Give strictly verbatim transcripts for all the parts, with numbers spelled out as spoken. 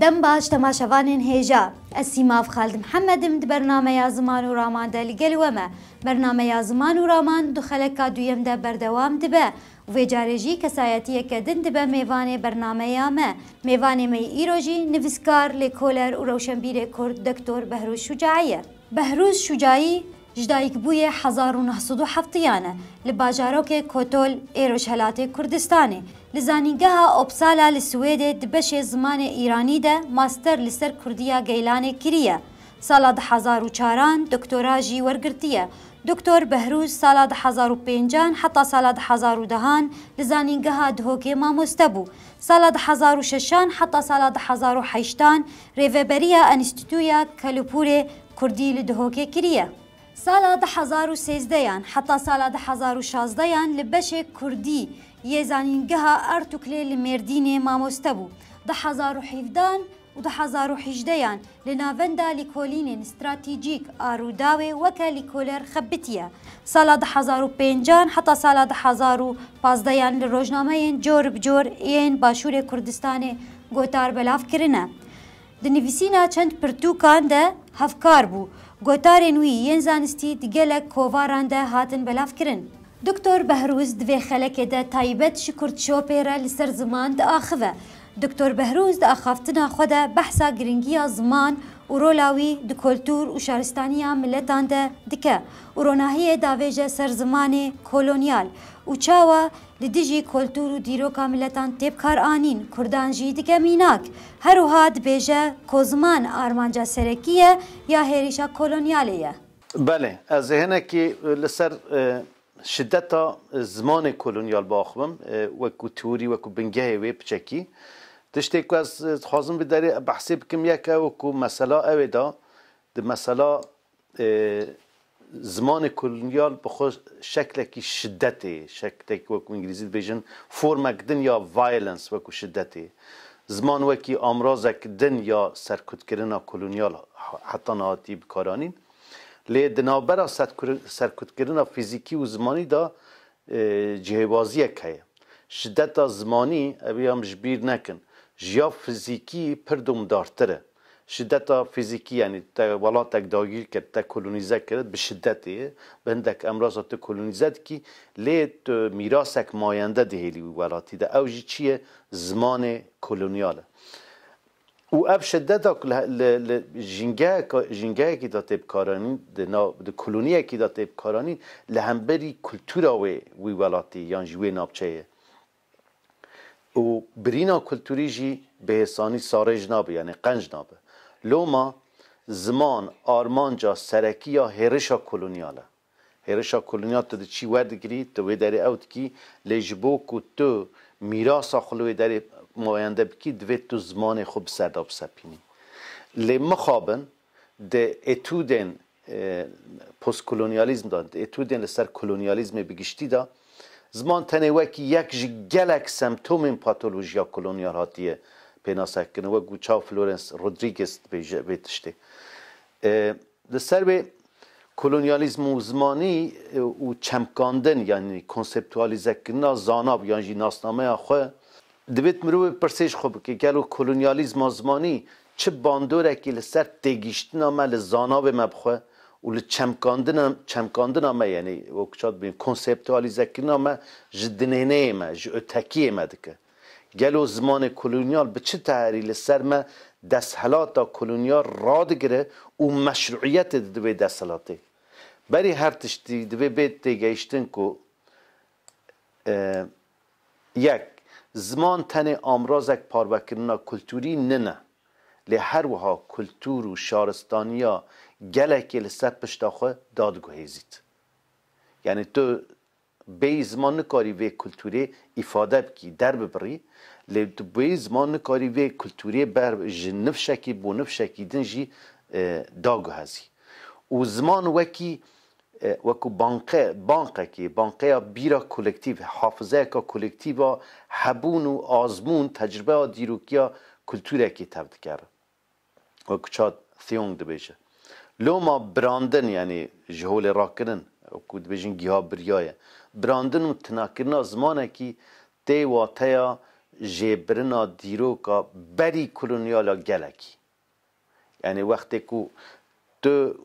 Dem baş temaşevanên hêja. Ez Sîmav Xalid Mihemed im, di bernameya Ziman û Raman de li gel we me. Bernameya Ziman û Raman di xeleka duyem de berdewam dibe û vê carê jî kesayetiyeke din dibe mêvanê bernameya me. Mêvanê me yê îro jî nivîskar, lêkoler û rewşenbîrê Kurd Doktor Behrûz Şucaî ye. Behrûz Şucaî ji dayikbûyê hezar û neh sed û heftiyan e, li bajarokê Kotol ê Rojhelatê Kurdistanê. Li Zanîngeha Uppsala li Swêdê di beşê zimanê îranî de master li ser kurdiya geylanê kiriye. Sala du hezar û çaran doktora jî wergirtiye. Doktor Behrûz sala du hezar û pêncan heta sala du hezar û dehan li Zanîngeha Duhokê mamoste bû. Sala du hezar û şeşan heta sala du hezar û heştan rêveberiya Enstîtuya Kelûpûrê Kurdî li Duhokê kiriye. Sala du hezar û sêzdeyan heta sala du hezar û şazdeyan li beşê Kurdî yê Zanîngeha Artuklê li Mêrdînê mamoste bû. Du hezar û hevdeyan û du hezar û hejdeyan li Navenda Lîkolînên Stratejîk a Rûdawê weke lîkoler xebitiye. Sala du hezar û pêncan heta sala du hezar û pazdeyan li rojnameyên cor bi cor yên Başûrê Kurdistanê gotar belav kirine. Di nivîsîna çend pirtûkan de hevkar bû. Gotarên wî yên zanistî di gelek kovaran de hatin belavkirin. Doktor Behrûz di vê xelekê de taybet ji Kurdshopê re li ser ziman diaxive. Doktor Behrûz di axaftina xwe de behsa giringiya ziman û rola wî di kultûr û şaristaniya miletan de dike û ronahiyê davêje ser zimanê kolonyal û çawa li dijî kultûr û dîroka miletan tê bikaranîn, Kurdan jî dike mînak. Her wiha dibêje ku ziman armanca serekî ye ya hêrişa kolonyalê ye. Belê, ez ê hinekî li ser, e, şideta, e, zimanê kolonyal biaxivim, e, wekû teorî, wekû bingehê wê piçekî. Tiştê ku ez, e, dixwazim vê derê behsê bikim, yek ew ku mesela ew ê da, di mesela, e, zimanê kolonyal bi xwe şeklekî şidetê, şeklekî wekû îngilîzî dibêjin formek din ya violence, wekû şidetê. Ziman wekî amrazek din ya serkutkirina kolonyal heta niha hatî bikaranîn. Lê di navbera serkur-, serkutkirina fîzîkî û zimanî de, e, cihêwaziyek heye. Şideta zimanî, ev ê em ji bîr nekin, ji ya fîzîkî pir domdartir e. Şideta fîzîkî, yanî te welatek dagîr kir, te kolonîze kir, bi şidetê ye. Bi hindek emraza tu kolonîze dikî, lê tu mîrasek mayende dihêlî wî welatî de. Ew jî çi ye? Zimanê kolonyal e. Û ev şideta ku li, li, li jîngeheka, jîngehekî de tê bikaranîn, di nav, di koloniyekî de tê bikaranîn, li hemberî kultura wê, wî welatî yan jî wê navçeyê. Û birîna kulturî jî bi hêsanî sarêj nabe, yanî qenc nabe. Loma ziman armanca serekî ya hêrişa kolonyal e. Hêrişa kolonyal tu diçî werdigirî, tu wê derê ew dikî, lê ji bo ku tu mîrasa xwe li wê derê mayende bikî, divê tu zimanê xwe bi ser de bisepînî. Lê mixabin di etûdên, e, postkolonyalîzm de, di etûdên li ser kolonyalîzmê bi giştî de, ziman tenê wekî yek ji gelek semptomên patolojiya kolonyal hatiye pênasekirin, wek ku çaw Florence Rodriguez dibêje vê tiştê. E, Li ser wê kolonyalîzm û zimanî, e, û çemkandin, yanî konseptualîzekirina zanav yan jî nasnameya xwe, divêt mirov pirsê ji xwe bike, gelo kolonyalîzma zimanî çi bandorekî li ser têgihiştina me li zanavê me bi xwe û li çemkandina, çemkandina me, yanî wek çawa dibêjin, konseptualîzekirina me ji dinêneyê me, ji ötekiyê me dike? Gelo zimanê kolonyal bi çi teherî li ser me desthilata kolonyal radigire û meşruiyetê dide vê desthilatê? Berî her tiştî divê bê têgehiştin ku, e, yek, ziman tenê amrazek parvekirina kulturî nine, lê her wiha kultur û şaristaniya gelekê li ser pişta xwe dadiguhêzît. Yanî tu bêyî ziman nikarî vê kulturê îfade bikî, derbibirî, lê tu bêyî ziman nikarî vê kulturê ber ji nifşekî bo nifşekî din jî, e, daguhezî. Û ziman wekî, e, wekû banqe, banqekî, banqeya bîra kolektîv, hafizeyeka kolektîv a hebûn û azmûn, tecrûbeya dîrokiya kulturekî tevdikere. Wek çawa Thiong dibêje. Loma birandin, yanî ji holê rakirin, wekû dibêjin giha biriyaye. Birandin û tinakirina zimanekî tê wateya jêbirina dîroka berî kolonyala gelekî. Yanî wextê ku tu,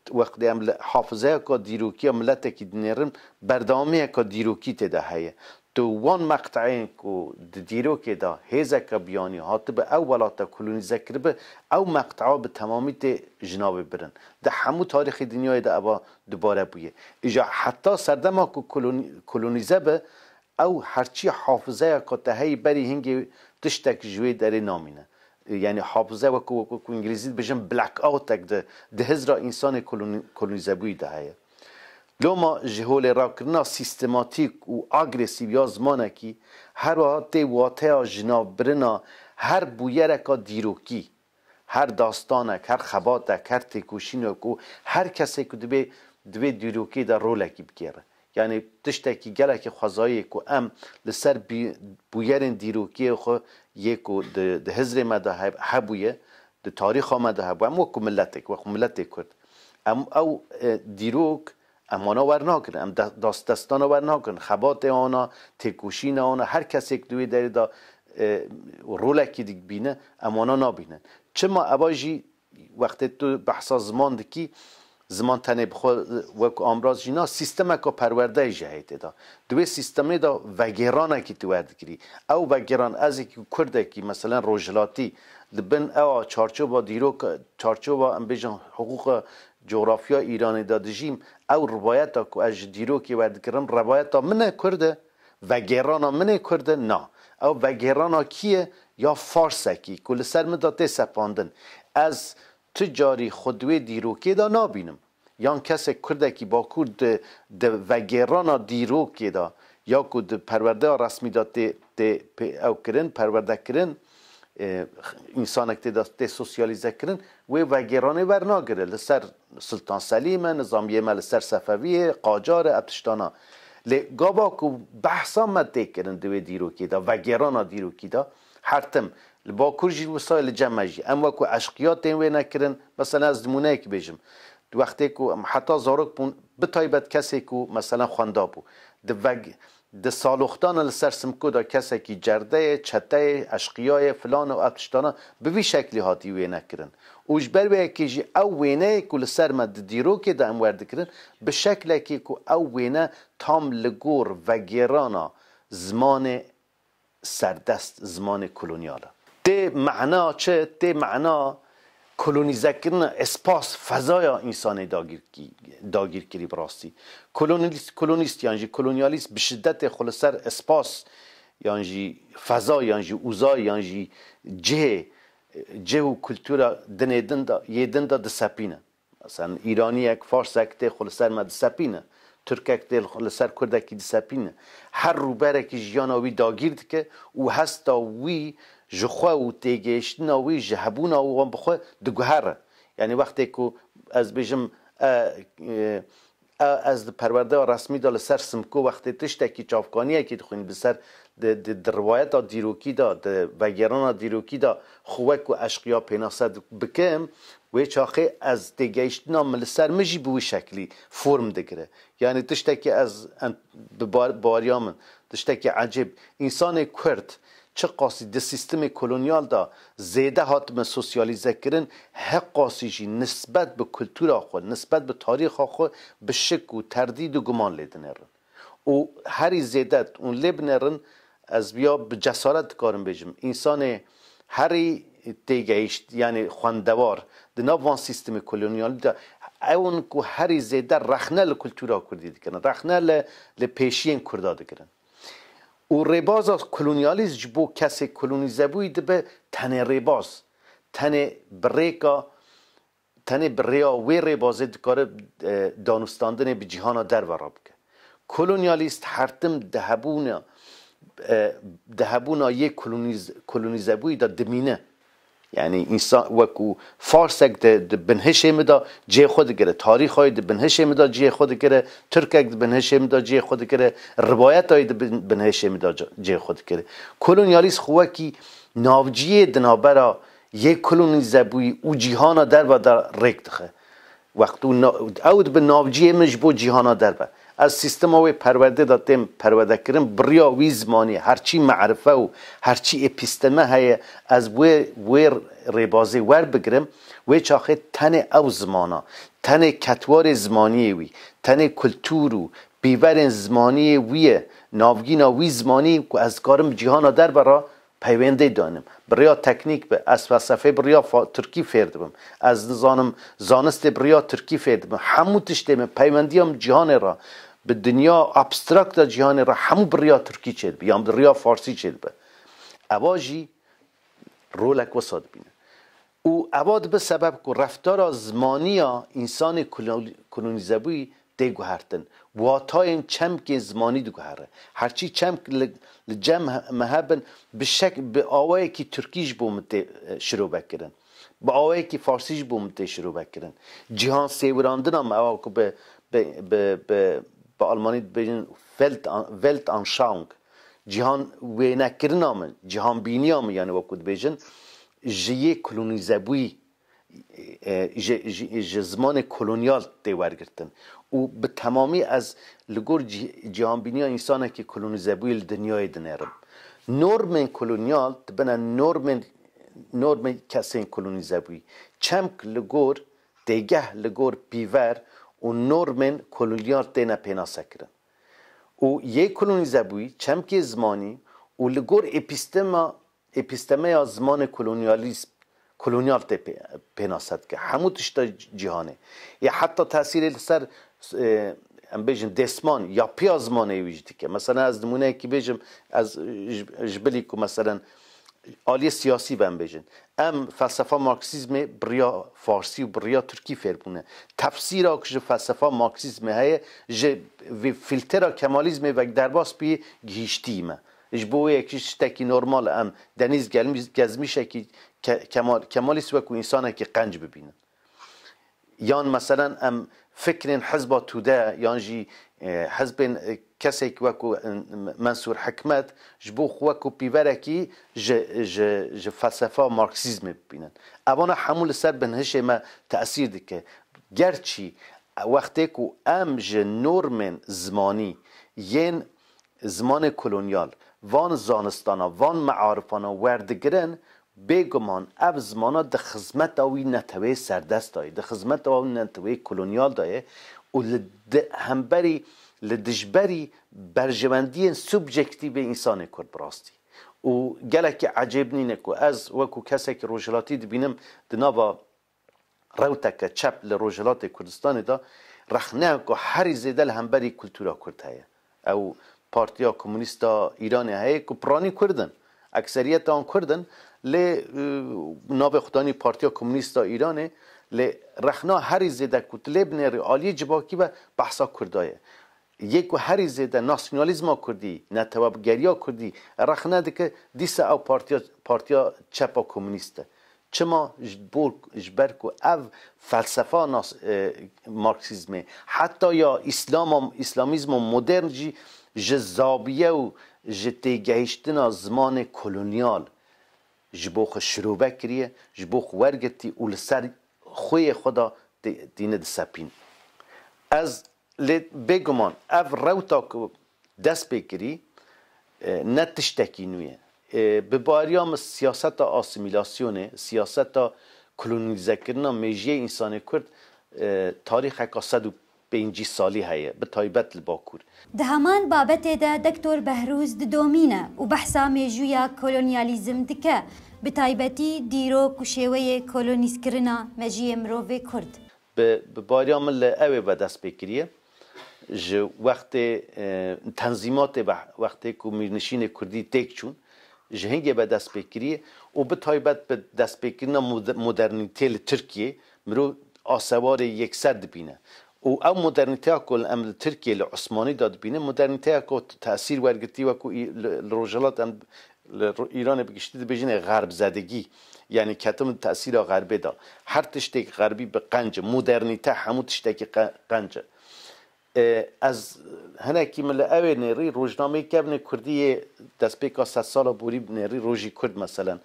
wextê em li hafizeyeka dîrokî ya miletekî dinêrin, berdewamiyeka dîrokî tê de heye. Tu wan meqteyên ku di dîrokê de hêzeke biyanî hatibe ew welata kolonîze kiribe, ew meqtea bi temamî tê ji navê birin. Di hemû tarîxê dinyayê de eva dubare bûye. Îja heta serdema ku kolonî-, kolonîze be, ew herçî hafizeyeka te heyî berî hingê tiştek ji wê derê namîne. Yanî hafize wekî, wekî ku îngilîzî dibêjin blackoutek di, di hizra însanê kolonî-, kolonîzebûyî de heye. Loma ji holê rakirina sîstematîk û agresîv ya zimanekî, her wiha tê wateya jinavbirina her bûyereka dîrokî, her dastanek, her xebatek, her têkoşînek û her kesê ku divê, divê dîrokê de rolekî bigêre. Yanî tiştekî gelekî xwezayî ye ku em li ser bî-, bûyerên dîrokiyê xwe yê ku di, di hizrê me de heb-, hebûye, di tarîxa me de hebû. Em wekî miletek, wekî miletê Kurd. Em ew, e, dîrok, em wana wernagirin, em de-, dastdestana wernagirin. Xebatê wana, têkoşîna wana, her kesêk di wê derê de, e, rolekî dibîne, em wana nabînin. Çima eva jî wextê tu behsa ziman dikî, ziman tenê bi xwe wek amraz jî na, sîstemeka perwerdeyê jî heye tê de. Di wê sîstemê de vegêranekî tu werdigirî. Ew vegêran, ez êkî Kurdekî, meselen Rojhilatî, li bin ewa çarçova dîrok, çarçova, em bêjin, hiqûqa cografya Îranê de dijîm, ew rivayeta ku ez ji dîrokê werdigirim, rivayeta min e Kurd e, vegêrana min ê Kurd e? Na. Ew vegêrana kî ye? Ya Farsekî ku li ser min de tê sepandin. Ez tu carî xwe di wê dîrokê de nabînim. Yan kesek Kurdekî Bakur di, di vegêrana dîrokê de ya ku di perwerdeya resmî de tê, tê pê ew kirin, perwerde kirin, e, însanek tê de tê sosyalîze kirin, wê vegêranê wernagire. Li ser Sultan Selîm e, nizamiyê me li ser Sefewî ye, qacar e, ev tiştana. Lê gava ku behsa me tê kirin di wê dîrokî de, vegêrana dîrokî de, her tim li Bakur jî wisa ye, li cem me jî. Em wekî eşqiya tên wêne kirin. Mesela ez nimûneyekî bêjim. Di wextê ku em heta zarok bûn, bi taybet kesê ku mesela xwenda bû. Di veg-, di saloxdana li ser Simko de kesekî cerdeyê, çeteyê, eşqiyayê, filan û ev tiştana bi vî şeklî hatî wêne kirin. Û ji ber wê yekê jî ew wêneyê ku li ser me di dîrokê de em werdikirin, bi şeklekî ku ew wêne tam li gor vegêrana zimanê serdest, zimanê kolonyal e. Tê mena çi? Tê mena kolonîzekirina espas, fezaya însanê dagîrkî-, dagîrkirî bi rastî. Kolonîst, kolonîst yan jî kolonyalîst bi şidetê xwe li ser espas yan jî feza yan jî uzay yan jî cihê, cih û kultura dinê din de, yê din de disepîne. Mesela Îraniyek, Farsek tê xwe li ser me disepîne. Tirkek tê li ser Kurdekî disepîne. Her rûberekî jiyana wî dagîr dike û hesta wî ji xwe û têgihiştina wî ji hebûna wan bi xwe diguhere. Yanî wextê ku ez bêjim, e, e, e, ez di perwerdeya resmî de li ser Simko wextê tiştekî çavkaniyekî dixwînim, di ser, di, di, di riwayeta dîrokî de, di vegêrana dîrokî de xwe wekî eşqiya pênase di-, bikim, wê çaxê ez têgehiştina min li ser min jî bi wî şeklî form digire. Yanî tiştekî ez en-, bi bar-, bariya min, tiştekî ecêb. Însanê Kurd çiqasî di sîstemê kolonyal de zêde hatime sosyalîze kirin, heqasî jî nisbet bi kultura xwe, nisbet bi tarîxa xwe bi şik û terdîd û guman lê dinêrin. Û herî zêde hûn lê binêrin, ez viya bi cesaret dikarim bêjim, însanê herî têgehişt, yanî xwendewar, di nav van sîstemê kolonyalî de, ew in ku herî zêde rexne li kultura kurdî dikirin, rexne li, li pêşiyên kurda dikirin. Û rêbaza kolonyalîst ji bo kesê kolonîzebûyî dibe tenê rêbaz, tenê bi rêka, tenê bi rêya wê rêbazê dikare, e, danûstandinê bi cîhana derve re bike. Kolonyalîst her tim di hebûna, e, di hebûna yê kolonîz-, kolonîzebûyî de dimîne. Yanî însan wekû Farsek di, di binhişê min de cihê xwe digire, tarîxayê di binhişê min de cihê xwe digire, Tirkek di binhişê min de cihê xwe digire, riwayetayê di bin-, binhişê min de ci-, cihê xwe digire. Kolonyalîst xwe wekî navciyê di navbera yê kolonîzebûyî û cîhana derve de rêk dixe. Wextû na-, ew dibe navciyê min ji bo cîhana derve. Ez sîstema wê perwerdê de têm perwedekirin, bi riya wî zimanî, herçî me'rife û herçî epîsteme heye, ez wê, wê rêbazê werbigirim, wê çaxê tenê ew zimana, tenê ketwarê zimaniyê wî, tenê kultûr û pîverên zimaniyê wî ye, navgîna wî zimanî ku ez karim cîhana derve re peywendê danim. Bi riya teknîk be, ez felsefê bi riya fa-, tirkî fêr dibim. Ez nizanim zanistê bi riya tirkî fêr dibim. Hemû tiştê min peywendiya min cîhanê re, bi dinya abstrakta cîhanê re hemû bi riya tirkî çêdibe, yan bi riya farsî çêdibe. Eva jî rolek wisa dibîne. Û eva dibe sebeb ku reftara zimaniya însanê kolo-, kolonîzebûyî tê guhertin. Watayên çemkên zimanî diguhere. Herçî çemk li, li cem he-, me hebin, bi şek-, bi awayekî tirkî ji bo min tê, e, şirovekirin. Bi awayekî farsî ji bo min tê şirovekirin. Cîhan sêwirandina me, ewa ku bi, bi, bi, bi, bi almanî dibêjin Welt-, Weltanschauung. Cîhan wênekirina min, cîhanbîniya min, yani wekû dibêjin, ji yê kolonîzebûyî, e, ji, ji, ji zimanê kolonyal tê wergirtin. Û bi temamî ez li gor cî-, cîhanbîniya însanekî kolonîzebûyî li dinyayê dinêrim. Normên kolonyal dibine normên, normên kesên kolonîzebûyî. Çemk li gor, têgeh li gor pîver û normên kolonyal têne pênasekirin. Û yê kolonîzebûyî, çemkê zimanî û li gor epîstema, epîstemeya zimanê kolonyalîzm, kolonyal tê pê-, pênase dike. Hemû tişta cîhanê. Ya heta tesîrê li ser, e, em bêjin, dêsman, yapıya zimanê wî jî dike. Mesela ez nimûneyekî bêjim, ez ji, ji bilî ku, meselen, aliyê siyasî ve em bêjin. Em felsefa Marksîzmê bi riya farsî û bi riya tirkî fêr bûne. Tefsîra ku ji felsefa Marksîzmê heye, ji vê fîltera Kemalîzmê vek derbas bûyî gihîştî me. Ji bo wê yekî tiştekî normal e em Denîz Gelmî-, Gezmîşekî ke-, Kemal-, Kemalîst wekû însanekî qenc bibînin. Yan meselen em fikrên Hizba Tude yan jî, e, hizbên, e, kesek wekû, e, Mensûr Hikmet ji bo xwe wekû pîverekî ji, ji, ji felsefa Marksîzmê bibînin. Evana hemû li ser binhişê me tesîr dike. Gerçî wextê ku em ji normên zimanî yên zimanê kolonyal, van zanistana, van mearifana werdigirin, bêguman ev zimana di xizmeta wî neteweyê serdest de ye, di xizmeta wî neteweyê kolonyal de ye û li di-, hemberî, li dijberî berjewendiyên subjektîvê însanê Kurd bi rastî. Û gelekî ecêb nîne ku ez wekû kesekî rojhilatî dibînim di nava rewteke çep li Rojhilatê Kurdistanê de rexneya ku herî zêde li hemberî kultura Kurd heye. Ew Partiya Komûnîst a Îranê heye ku piranî Kurd in. Ekseriyeta wan Kurd in, lê, e, navê xwedanî Partiya Komûnîst a Îranê, lê rexna herî zêde ku tu lê binêrî aliyê civakî ve behsa Kurda ye. Yê ku herî zêde nasyonalîzma kurdî, netewegeriya kurdî rexne dike, dîsa ew partiya, partiya çepa komûnîst e. Çima? Ji bo, ji ber ku ev felsefa nas-, e, Marksîzmê, heta ya Îslama, Îslamîzma modern jî ji zawiye û ji têgehiştina zimanê kolonyal ji bo xwe şirove kiriye, ji bo xwe wergirtî û li ser xweyê xwe de tê-, tîne disepîn. Ez Lê bêguman ev rewta ku dest pê kirî, e, ne tiştekî nû ye. E, bi bariya min siyaseta asîmîlasyonê, siyaseta kolonîzekirina mêjiyê însanê Kurd, e, tarîxeka sed û pêncî salî heye, bi taybet li Bakur. Di heman babetê de Doktor Behrûz didomîne û behsa mêjûya kolonyalîzm dike, bi taybetî dîrok û şêweyê kolonîzkirina mejiyê mirovê Kurd. Bi, bi bariya min li ew ê ve dest pê kiriye. Ji wextê, e, tenzîmatê ve, wextê ku mîrnişînê kurdî têk çûn, ji hingê ve dest pê kiriye û bi taybet bi destpêkirina mode-, modernîtê li Tirkiyê mirov asewarê yekser dibîne. Û ew modernîteya ku em li Tirkiyê, li Osmanî de dibîne, modernîteya ku tesîr wergirtî wekû î-, li, li Rojhilat em li Ro-, Îranê bi giştî dibêjin ê xerbzedegî, yanî ketim di tesîra xerbê de. Her tiştê xerbî bi qenc e, modernîte hemû tiştekî qe-, qenc e. E, ez hinekî min li ew ê nêrî, rojnameyê kevnê kurdî yê destpêka sedsala borî nêrî, Rojî Kurd meselen.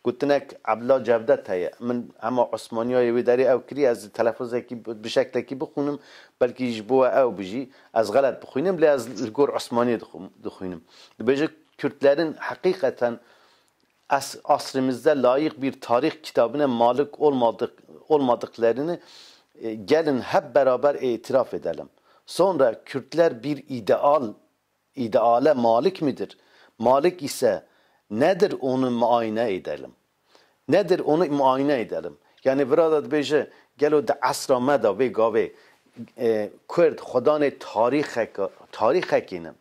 Gotinek Ebdullah Cevdet heye. Min hema Osmaniyayê wê derê ew kirî, ez telefuzekî bi, bi şeklekî bixwînim, belkî ji bo we ew bijî. Ez xelet bixwînim, lê ez li gor Osmaniyê dixwim-, dixwînim. Dibêje, Kürtlerin hakikaten as-, asrımızda layık bir tarih kitabına malik olmadık-, olmadıklarını, e, gelin hep beraber itiraf edelim. Sonra Kürtler bir ideal, ideale malik midir? Malik ise nedir, onu muayene edelim. Nedir, onu muayene edelim. Yani vira da dibêje, gelo di esra me de vê gavê, e, Kurd xwedanê tarîxeke, tarîxekî ne.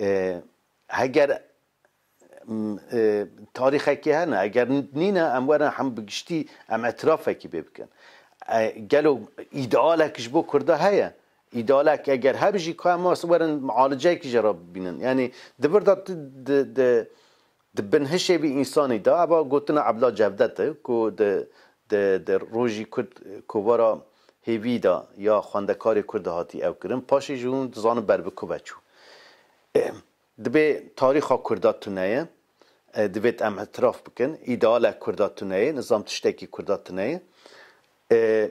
E, heger, m, e, tarîxekê hene, eger nîne, em werin hem bi giştî em etirafekî pê bikin. E, gelo îdealek ji bo Kurda heye? Îdealek eger hebijî, ka em werin mualiceyekî jê re bibînin. Yani di vir de tu di, di, di binhişê vî însanî de, eva gotina Ebla Cevdet e, ku di, di, di rojî Kurd kovara hêvî de ya xwendekarê Kurd de hatî ew kirin, paşê jî hûn dizanin ber bi ku ve çû. E, Dibê tarîxa Kurda tune ye. E, divêt em îtiraf bikin. Îdeala Kurda tune ye. Nizam tiştekî Kurda tune ye. E,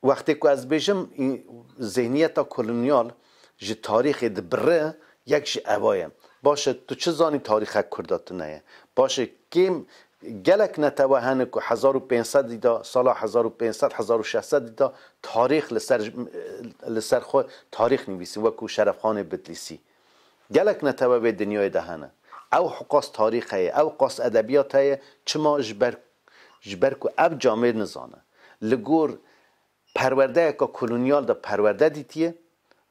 Wextê ku ez bêjim, î-, zihniyeta kolonyal ji tarîxê dibire, yek ji eva ye. Baş e, tu çi zanî tarîxek Kurda tune ye? Baş e, kêm gelek netewe hene ku hezar û pênc sed de, sala hezar û pênc sed, hezar û şeş sed de tarîx li ser, li ser xwe tarîx nivîsî, wekû Şerefxanê Bitlîsî. Gelek netewe vê dinyayê de hene. Ew hiqas tarîx heye, ew qas edebiyat heye, çima ji ber, ji ber ku ev camêr nizane. Li gor perwerdeyeke kolonyal de perwerde dîtiye,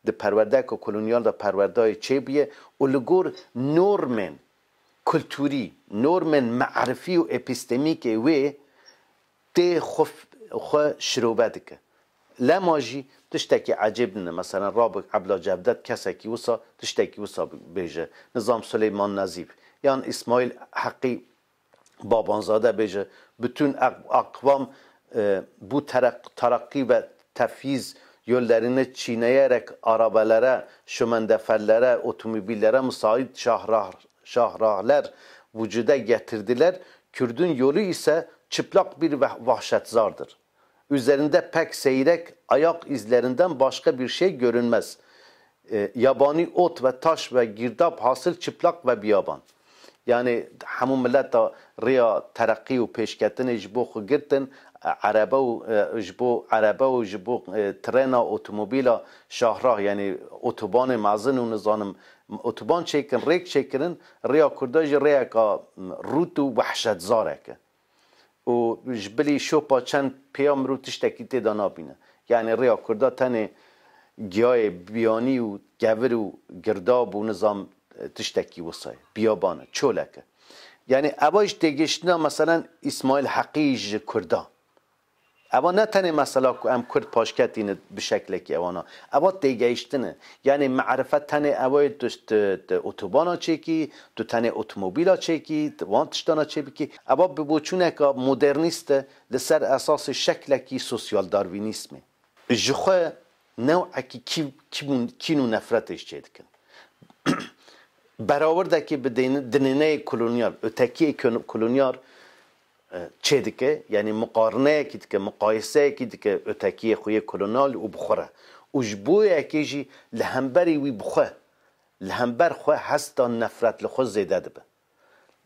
di perwerdeyeke kolonyal de perwerdeyê çêbûye û li gor normên kulturî, normên me'rifî û epistemîkê wê tê xwe, xwe şirobe dike. Lema jî tiştekî ecêb nîne. Meselen, rabik Ebla Cevdet kesekî wisa tiştekî wisa bêje. Nizam Suleyman Nazîf yan Îsmaîl Heqî Babanzade bêje, bütün ak-, akvam, e, bu terek-, terakki ve tefyiz yollarını çiğneyerek arabalara, şömendeferlere, otomobillere müsait şahrah-, şahrahlar vücuda getirdiler. Kürdün yolu ise çıplak bir vah-, vahşetzardır. Üzerinde pek seyrek ayak izlerinden başka bir şey görünmez. E, yabani ot ve taş ve girdap hasıl çıplak ve biyaban. Yani hemû mileta rêya tereqî û pêşketinê ji bo xwe girtin, e, erebe û, e, ji bo erebe û ji bo, e, trena, otomobîla şahrah, yani otobanê mezin û nizanim otoban çêkin, rêk çêkirin, rêya Kurda jî rêyeka, m, rût û wehşetzarek e. Û ji bilî şopa çend pêya mirov tiştekî tê de nabîne. Yani rêya Kurda tenê giyayê biyanî û kevir û girdab û nizam, e, tiştekî wisa ye. Biyaban e, çolek e. Yani eva ji têgihiştina meselen Îsmaîl Heqî ji Kurda. Eva ne tenê mesela ku em Kurd paşketî ne bi şeklekî ewana. Eva têgihiştin e. Yani me'rifet tenê eva ye tu, tu, tu otobana çêkî, tu tenê otomobîla çêkî, tu van tiştana çêbikî. Eva bi boçûneka modernîst e, li ser esasê şeklekî sosyal darwînîsmê. Ji xwe new'ekî kî-, kîbûn-, kîn û nefretê ji çê dikin. Berawirdekê bi dêne-, dinêneyê kolonyal, ötekiyê kön-, kolonyal, e, çê dike, yani muqarineyekî dike, muqayeseyekî dike ötekiyê xwe yê kolonyal û bi xwe re. Û ji bo yekê jî li hemberî wî bi xwe, li hember xwe hesta nefret li xwe zêde dibe.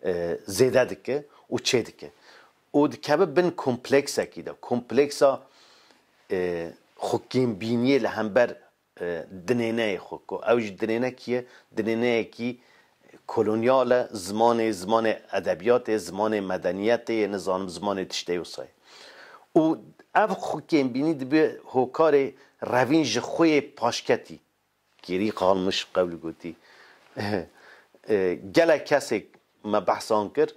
E, zêde dike û çê dike. Û dikeve bin kompleksekî de. Kompleksa, e, xwekêmbîniyê li hember, e, dinêneyê xwe. Ku ew jî dinêne kî ye? Dinêneyekî kolonyal e, zimanê, zimanê edebiyatê, zimanê medeniyetê ye, nizanim zimanê tiştê wisa ye. Û ev xwekêmbînî dibe hokarê revîn ji xwe yê paşketî. Geri kalmış qewli gotî. E, gelek kesê me behsan kir,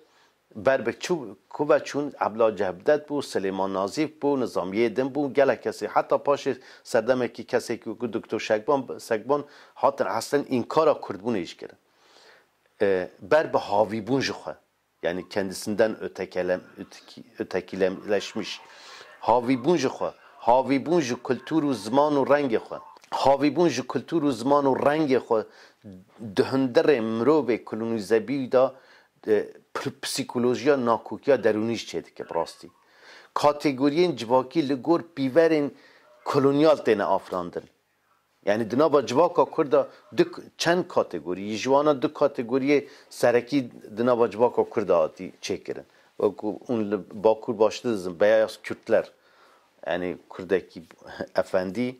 ber bi çû, ku ve çûn, Ebla Cevdet bû, Silêman Nazîf bû, nizamiyê din bû, gelek kesê, heta paşê serdemekî kesê ku, ku Doktor Şekban, Sekban hatin eslên înkara kurdbûnê jî kirin. E, ber bi havîbûn ji xwe, yani kendisinden ötekelem-, öteki-, ötekileşmiş. Havîbûn ji xwe, havîbûn ji kultur û ziman û rengê xwe. Havîbûn ji kultur û ziman û rengê xwe di hundirê mirovê kolonîzebî de, e, pr- psîkolojiya nakokiya derûnî jî çêdike bi rastî. Kategoriyên civakî li gor pîverên kolonyal têne afirandin. Yanî di nava civaka Kurda du k- çend kategorî, ji wana du kategoriyê serekî di nava civaka Kurda hatî çêkirin. Wekû hûn li Bakur baştir dizin, beyaz Kürtler, yanî Kurdekî efendî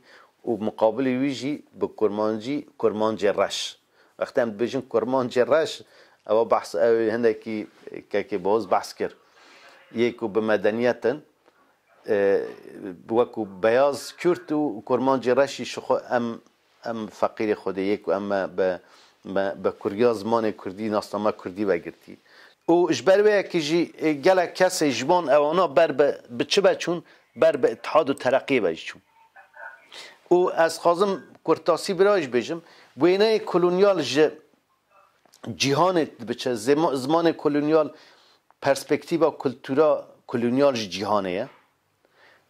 û muqabilê wî jî bi Kurmancî, Kurmancê reş. Wextê em dibêjin Kurmancê reş, ewa behs ew ê hindekî kekê Boz behs kir. Yê ku bi medeniyet in, e, wekû beyaz Kürt û Kurmancê reşî ji xwe em, em feqîrê Xwedê yê ku em me bi, me bi kuriya zimanê Kurdî, nasname Kurdî vegirtî. Û ji ber wê yekê jî, e, gelek kesê ji wan ewana ber bi, bi çi ve çûn, ber bi Îtihad û Tereqiyê ve jî çûn. Û ez xwazim kurtasî vira jî bêjim, wêneyê kolonyal ji cîhanê dibiçe, zema- zimanê kolonyal, perspektîfa kultura kolonyal ji cîhanê ye.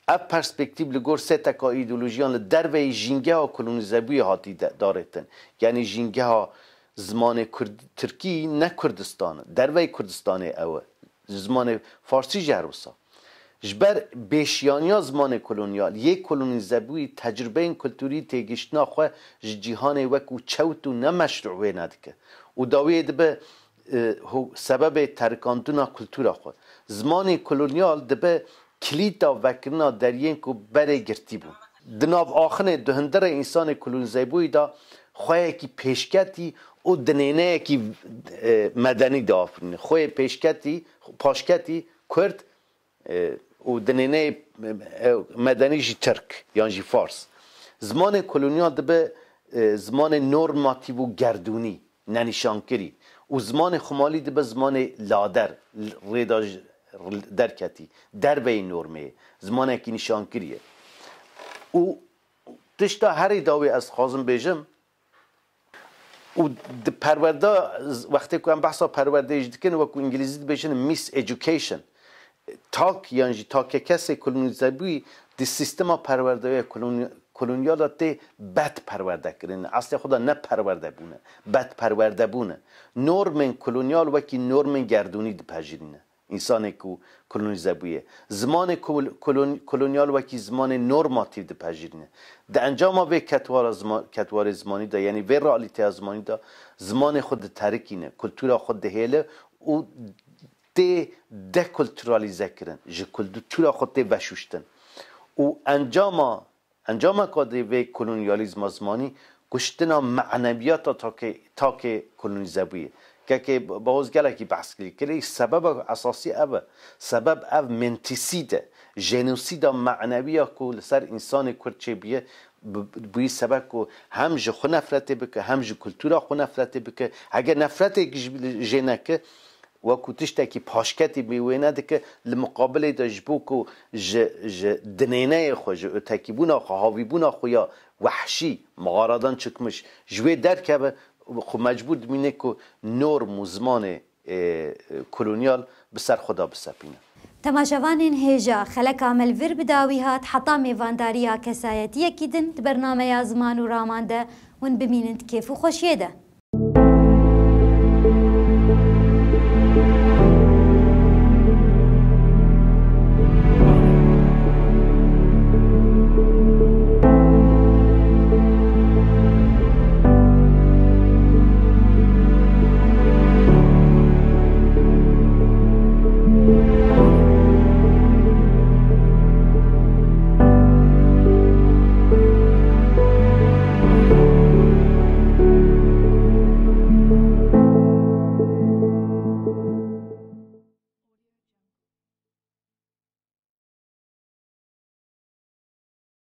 Ev perspektîf li gor sê teka îdeolojiyan li derveyî jîngeha kolonîzebûyê hatî de- darêtin. Yanî jîngeha zimanê Kurd, Tirkî ne Kurdistan e, derveyî Kurdistanê ew e. Zimanê Farsî jî her wisa. Ji ber bêşiyaniya zimanê kolonyal, yê kolonîzebûyî tecrubeyên kulturî têgihiştina xwe ji cîhanê wekû çewt û ne meşrû wê nedike. Û dawiyê dibe, e, ho- sebebê terikandina kultura xwe. Zimanê kolonyal dibe kilîta vekirina deriyên ku berê girtî bûn. Di nav axinê, di hundirê însanê kolonîzebûyî de xweyekî pêşketî û dinêneyekî, e, medenî diafirîne. Xweyê pêşketî, paşketî Kurd, e, û dinêneyê, e, medenî jî Tirk yan jî Fars. Zimanê kolonyal dibe, e, zimanê normatîf û gerdûnî, nenîşankirî û zimanê xumalî dibe zimanê lader, rêda ji- derketî, derveyî normê ye, zimanekî nîşankirî ye. Û tişta herî dawî ez dixwazim bêjim, û di perwerda, wextê ku em behsa perwerdeyê jî dikin, wekû îngilîzî dibêjin miseducation, tak yan jî takekesê kolonîzebûyî di sîstema perwerdeyê kolonî- kolonyal de tê bed perwerde kirin. Eslê xwe de ne perwerde bûne, bed perwerde bûne. Normên kolonyal wekî normên gerdûnî dipejirîne. Însanê ku kolonîze bûye. Zimanê kol- kolon- kolonyal wekî zimanê normatîf dipejirîne. Di encama vê ketwara zima- ketwarê zimanî de, yanî vê realîteya zimanî de zimanê xwe diterikîne, kultura xwe dihêle û tê dekulturalîze kirin, ji kultura xwe tê veşuştin. Û encama, encameka dê vê kolonyalîzma zimanî kuştina maneviyata takê, takê kolonîzebûyê. Kekê Bawaz gelekî behs kirî. Kirî sebeba esasî ev e. Sebeb ev mentisîd e. Jenosîda maneviya ku li ser însanê Kurd çêbûye, bi- bûyî sebeb ku hem ji xwe nefretê bike, hem ji kultura xwe nefretê bike. Heger nefretê ji jê neke, wekû tiştekî paşketî bi wê nedike, li muqabilê de ji bo ku ji, ji dinêneyê xwe, ji ötekîbûna xwe, havîbûna xwe ya wehşî, mağaradan çıkmış, ji wê derkeve, xwe mecbûr dimîne ku norm û zimanê, e, kolonyal bi ser xwe de bisepîne. Temaşevanên hêja, xeleka me li vir bi dawî hat, heta mêvandariya kesayetiyekî din di bernameya Ziman û Raman de hûn bimînin di kêf û xweşiyê de.